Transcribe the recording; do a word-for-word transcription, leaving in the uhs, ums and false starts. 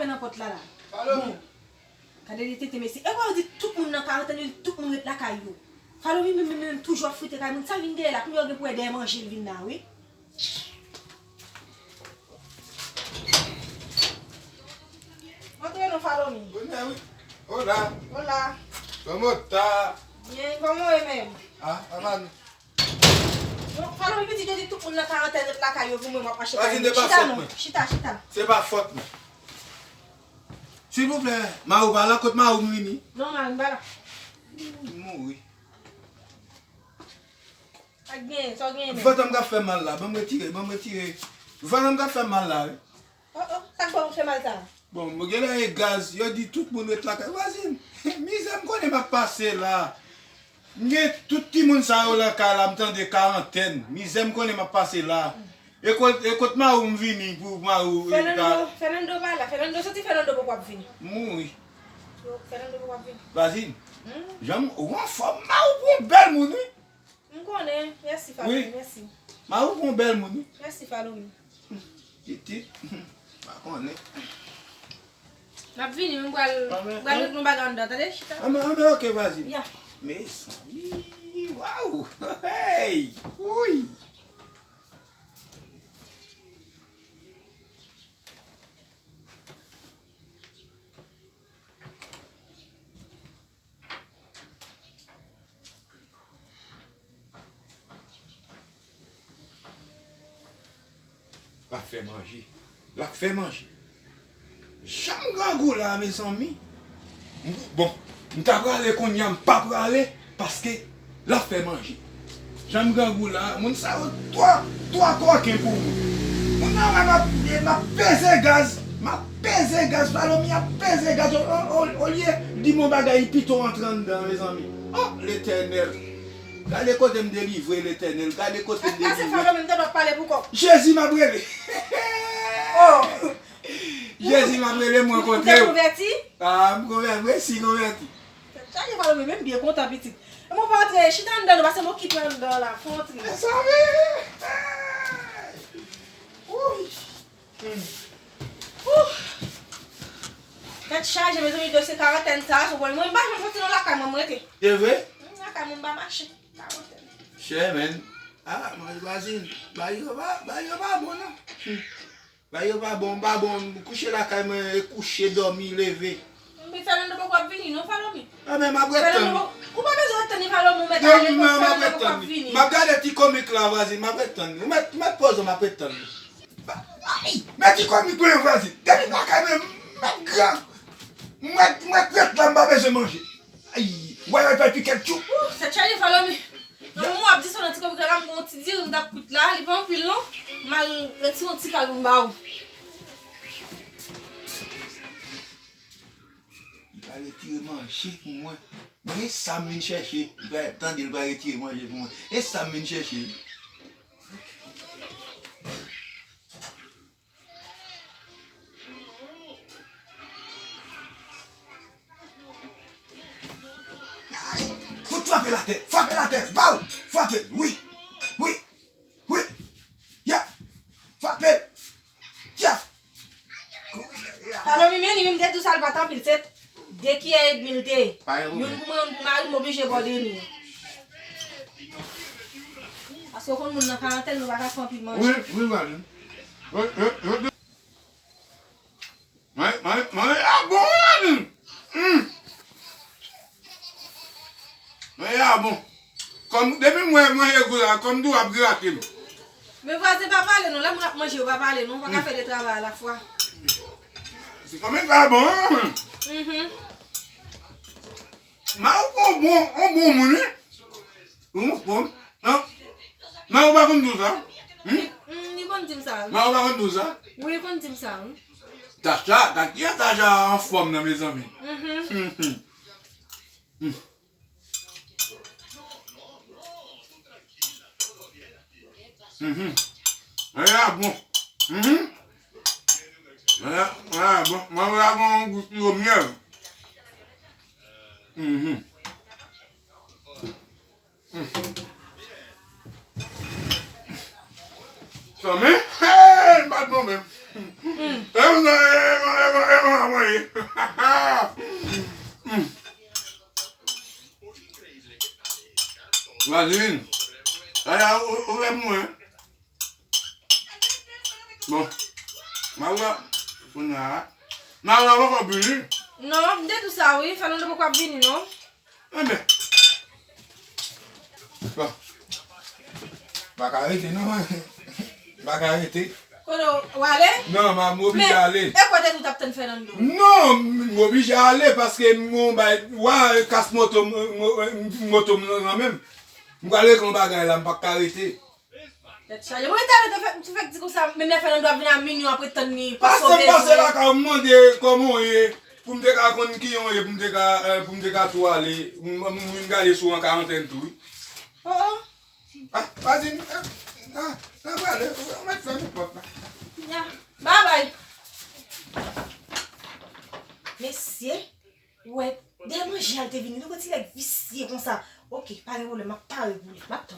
Nan pòt la la. Bon. Gade li tete mesye. E wè yo di tout moun nan karantèn, yo di tout moun ret lakay yo. Falomi menm, menm, menm toujou ap frite kay moun. Sa vin dèyè la, kounye a w gen pou wè dèyè manje l vin la, wi. Antre non, Falomi. Bonè, wi. Hola. Hola. Kòman w ta? Byen, kòman w ye menm? Ah, pa mal. Bon, Falomi pitit, yo di tout moun nan karantèn ret lakay yo, pou mwen, m ap mache kay mwen. Chita non, chita, chita. Se pa fòt mwen. Silvouplè, mari w pa la, kot mari w m vini? Non, mari m pa la. M mouri. Sa k genyen, sa w genyen menm? Vant an m k ap fè mal la, ban m retire, ban m retire. Vant an m k ap fè mal la, wi. Oh, oh, sa k fè w fè mal sa? Bon, mwen genlè e gaz, yo di tout moun ret lakay. Vwazin, mizè m konnen m ap pase la. M gen tout timoun sa yo lakay la, m tande karantèn. Mizè m konnen m ap pase la. E kot, e kot mari w m vini pou mari w, e, Fernando, Fernando pa la. Fernando soti, Fernando poko ap vini. M mouri. Yo, Fernando poko ap vini. Vwazin, hmm? Jan m, ou anfòm, mari w pou yon bèl moun, wi. M konnen. Mèsi, Fabien, mèsi. Mari w pou yon bèl moun, wi. Mèsi, Falomi. Pitit. Pa konnen. M ap vini, m pral, pral regle yon bagay anndan, tande, chita. Anben, anben, ok, vwazin. Ya. Mezanmi, waw. Hey! Wouy! L ap fè manje. L ap fè manje. Jan m grangou la, mezanmi. M, bon, m ta prale kounye a, m pa prale, paske l ap fè manje. Jan m grangou la, moun sa yo twò, twò kòken pou mwen. Moun nan wè m ap, m ap peze gaz, m ap peze gaz, Falomi ap peze gaz, o, o, o, olye di m yon bagay, li pito antre anndan, mezanmi. Oh, Letènèl! Gade kote m delivre, Letènèl, gade kote m delivre. Sa k pase, Falomi, m tande w ap pale pou kò w. Jezi m ap rele. Oh! Jezi m ap rele, m rankontre w. Ou te konvèti? Ah, m konvèti, m resi konvèti. Tèt chaje, Falomi, men m byen kontan, pitit. E mwen pa antre, chita anndan nou, paske m okipe anndan la, fè yon ti. Mezanmi! Hey! Wouy! Hmm. Wouh! Tèt chaje, mezanmi, dosye karantèn sa, se pou mwen, m pa janm soti nan lakay mwen, m rete. E vre? Hmm, lakay mwen, m pa mache. Karantèn. Chè, men. Ah, mwen, vwazin, bagay yo pa, bagay yo pa bon, non. Hmm. Bagay yo pa bon, m pa bon, m kouche lakay mwen, e kouche, dòmi, leve. Men Fernando poko ap vini non, Falomi. Anben, m ap ret tann li. Ou pa bezwen ret tann li, Falomi, ou mèt ale, Fernando poko ap vini. M ap gade ti komik la, vwazin, m ap ret tann li. Ou mèt, mèt poze w, m ap ret tann li. Ay, men ti komik mwen, vwazin. Depi m lakay mwen, m mèt gran. M mèt, m mèt ret la, m pa bezwen manje. Ay, w wè yo fè pikèt tchou. Ouh, tèt chaje, Falomi. Nan moman w ap di sa nan ti komik la, m gon ti diri m t ap kwit la, li pa anpil non. M al retire yon ti kal pou m ba ou. Li pa retire manje pou mwen. Men sa m vin chèche, li pa tande, li pa retire manje pou mwen. E sa m vin chèche. Fout frape l atè, frape l atè, baw, frape l, wi, wi, wi, ya, frape l, ya. Falomi, men li menm de dous al pa t anpil, se de kiyè edmi l te ye. Youn pou mwen, youn pou mari m, oblije bòde nou. Paske w konn moun nan karantèn, nou pa ka fè anpil manje. Wi, wi, mari. Wi, wi, wi. Mwen, mwen, mwen, a bon, wi. Hmm. Mwen, a bon. Kòm, depi mwen, mwen ye gou la, kòm di w ap grate m. Men vwazen pa pale non, lè moun ap manje, yo pa pale non, ou pa ka fè de travay alafwa. Se kòm li pa bon, wi. Mhm. Mari w bon, bon, yon bon moun, wi. Ou konprann? Non? Mari w pa konn di w sa? Hmm? Mm, li konn di m sa, wi. Mari w pa konn di w sa? Wi, li konn di m sa, wi. Tacha, gad kijan Tacha anfòm nan, mezanmi. Mhm. Mhm. Mhm. Mari a bon. Mhm. Mari a, mari a bon. Mari a bon, yon gou siwo myèl. Mhm. Sa men, hey, m pa t bon menm. Hmm. E, e, e, e, e, e, Adeline, ala ou, ou wè mwen. Bon, Maria, kounye a, Maria poko vini. Non, m te di w sa wi, Fernando poko ap vini non. Enben, bon, m pa ka rete non. M pa ka rete. Kote w ale? Non, m a, m oblije ale. E kote nou t ap tann Fernando? Non, m oblije ale paske m gon bay, wa kas moto, m, m, moto m nan men m. M pral regle yon bagay la, m p ap ka rete. Tèt chaje. Mwen te te fèk, te fèk di konsa, menm lè Fernando ap vin a minwi, w ap ret tann li, pase w bezwen. Pase, pase lakay ou, m mande kòman w ye, pou m te ka konn kijan w ye, pou m te ka, eh, pou m te ka tou ale. M, m, m vin gade si w an karantèn tou, wi. Oh, oh. Ah, vas-y, ah, ah, ah, prale, ou mèt fèmen pòt la. Ya, babay. Mesye, ou wè, dèyè manje a l te vini, nou wè ti nèg visye konsa. Ok, pa gen pwoblèm, m ap pare pou li, m ap tann.